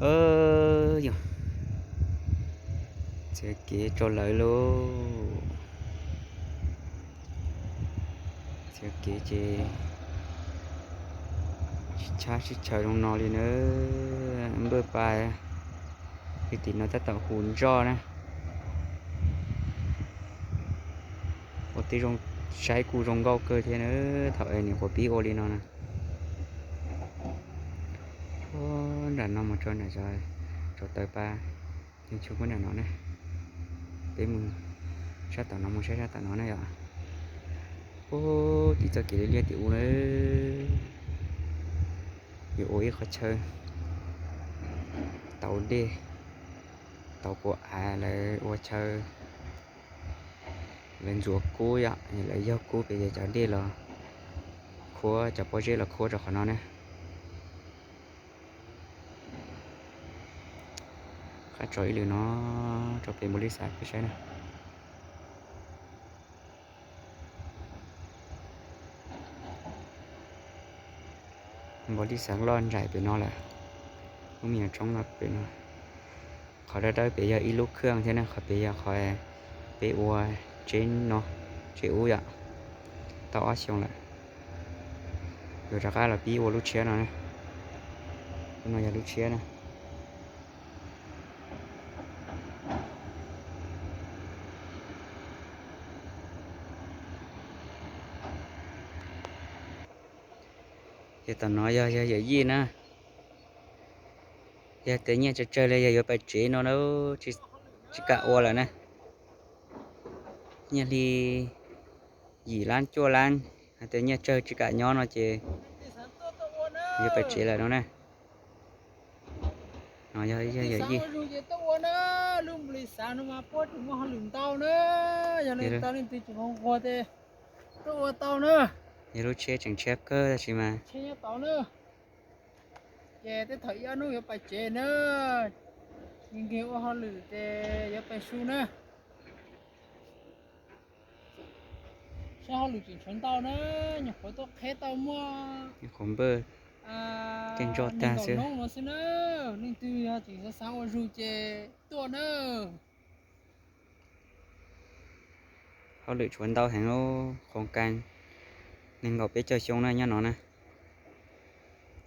Yog txhia kev rau lawv lauj. Txhia kev ces tsis tshab sib tshaw zoo no li na. Npawj pa li tim no tab tom hu ntsoj na. Ua tib zoo saib kuj zoo nkauj kawg thiab na, thaum es nyuam qhuav pib ua li no na. Nram no mus rau nram, rau taw pa, yeej tsis muaj nram no na. Peb mus sab tom no, mus saib sab tom no na yom. Pub tim txoj kev liab liab tim ub na, yuav ua ib qhov chaw tauv dej, tauv quav av, lawv ua chaw, lawv ntxuav kub yom, lawv yaug kub pem ces cov dej los khuab, cov pob zeb los khuab rau qhov no na. Qab tso ib lwm no rau pem npaum li xav peb saib na. Npaum li xav loj nraim pem no lawm, lub me nyuam roob no pem no. Qhov dawb dawb pem yog ib lub khwj thiab na, qhov pem yog qhov peb ua tsev no, tsev ub yom, tau ob xyoo lawm. Yuav rov qab los pib ua lub tshiab no na. Lub no yog lub tshiab na. Ces tom no yog, yog yawm yij na. Yog tias nyiaj tsawg tsawg li yog yuav pais tsev no na, tsis kam ua lawm na. Nyiaj hli yim lab cuaj lab, hais tias nyiaj tsawg tsis kam nyob no ces yuav pais tsev lawm no na. No yog yawm yij. Yog lub tsheb tseem tshiab kawg tab sis mas. Ces tej thaum ib ob hnub yuav pais tsev na, nkeeg ua hauj lwm ces yuav pais su na. Saib hauj lwm tseem tshuav ntau na, nyuam qhuav tuaj qheb tau muaj, nyuam qhuav npaj tej ntsoj tag xwb no xwb na. Leej twg yog tseem xav xav ua zug ces tuaj na. Hauj lwm tshuav ntau heev, qhov kas nees nkaum peb caug xyoo na nyob no na.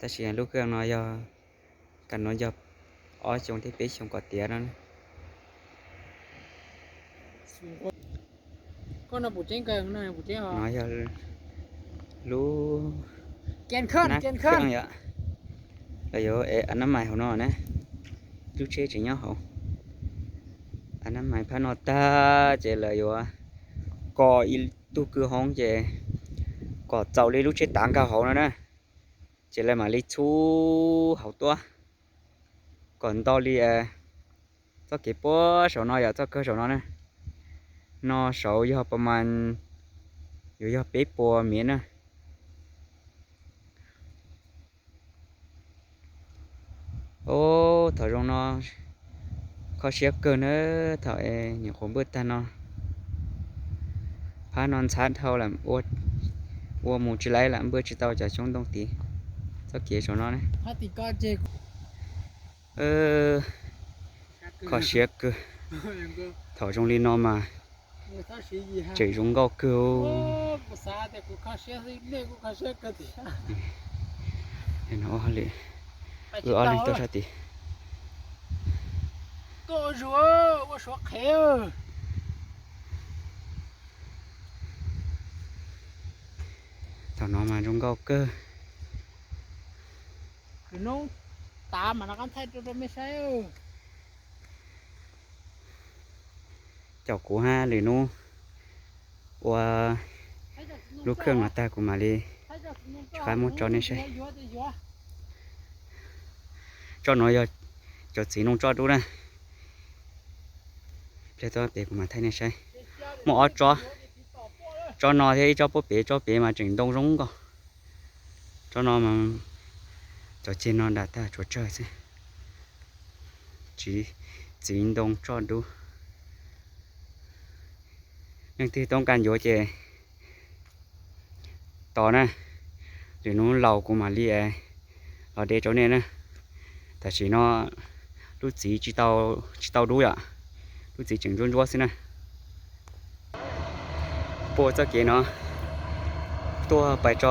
Tab sis lub khwj no yog, kas no yog ob xyoo thiab peb xyoo kom tiav no. No yog lub nab khwj yom, los yuav ev a nab mais hauv no na. Lub tsheb tseem nyob hauv. A nab mais phab no tag ces lawv yuav kos ib tug kwj hoob ces kom txaus li lub tsheb tav nkag hauv no na, ces lawv mam li txhub hauv tuaj kom nto li txoj kev puag saum no yom, txoj kawg saum no na. No saud yog pas mas yuav yog peb puas mev na. Ub, thaum zoo no kho siab kawg na, thaum nyuam qhuav npaj tag no. Phab no ntxhab dhau lawm, ua mus tsis laib lawm, npaj tsis tau cov xyoob ntoo tid. Txoj kev saum no ne. Kho siab kawg. Thaum zoo li no mas tseem zoo nkauj kawg. Ua hauj lwm, wb ob leeg tuaj sab tid. Thaum no mas zoo nkauj kawg. Caum kuv hab, lwm hnub ua lub khwj no tag kuv mam li rov qab muab tso nej saib. Tsob no yog cov txiv nooj tsob dub na. Pliag tau pem kuv mam thaij nej saib. Muaj ob tsob, tsob no thiab ib tsob puag pem, tsob pem mas tseem ntoo zoo nkauj. Tsob no mas cov ceg no nram tag tshuav tsawg xwb. Txiv, txiv ntoo tsob dub. Leej twg toob kas yuav ces tos na, lwm hnub laus kuv mam li los de rau nej na. Tam sim no lub txiv tsis tau, tsis tau dub yom, lub txiv tseem ntsuab ntsuab xwb na. Puag txoj kev no tuaj pais tso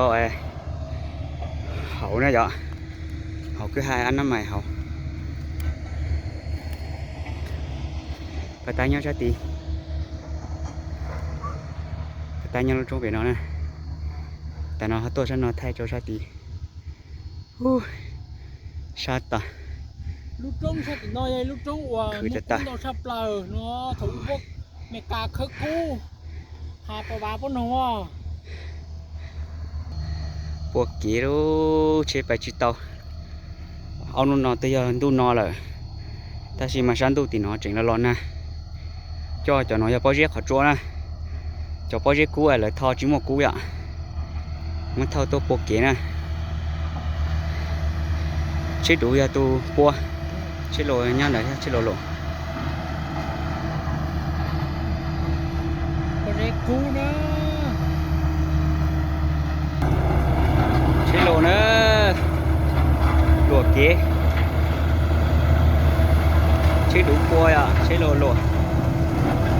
hauv na yom, hauv kwj ha ab nab mais hauv. Pab tab nyob sab tid, pab tab nyob lub roob pem no na. Tam no ho tuaj sab no thaij rau sab tid. Sab tas. Lub roob sab tim no yog lub roob uas khwv muaj tag kub tag ntau tshaj plaws no, thaum ub Meskas khawb kub, ha pa vav pob noog. Puag kev lub tsheb pais tsis tau. Ob hnub no twb yog ntuj no lawm, tab sis mas sab ntuj tim no tseem los los nag. Coj cov no yog pob zeb qhov tsua na, cov pob zeb kub lawv tho tsis muaj kub yom. Muab thauj tuaj puag kev na. Tsheb duv yog tus pua, tsheb los nyob ntawd, tsheb los luam. Tsheb los na, luam kev. Tsheb duv pua yom, tsheb los luam.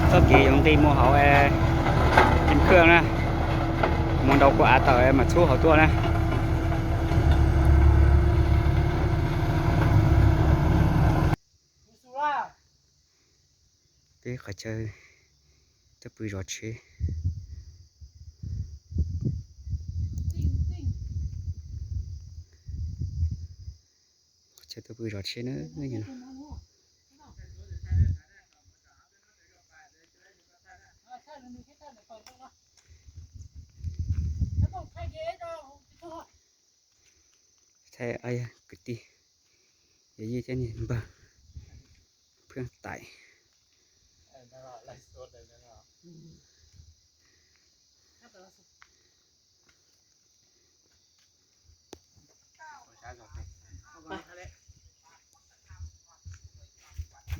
Txoj kev yuav nqis mus hauv Kim Khwj na, mus nraud kuv av tawm mas txhub hauv tuaj na. Peb qhov chaw tuaj pw zov tsheb. Qhov chaw tuaj pw zov tsheb na. Thaij kwv tij, yawm yij thiab niam npawg, phooj ywg.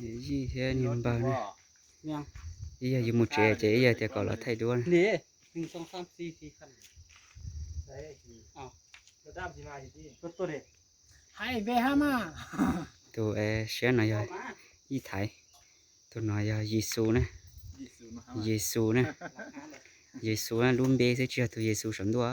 Yawm yij thiab niam npawg na, ib yawg yuav mus tsev ces ib yawg tias kom los thaij duab. Tus siab no yog Yij Thaiv, tus no yog Yexus na, Yexus na, Yexus na, lub npe xwb tsis yog tus Yexus saum ntuj.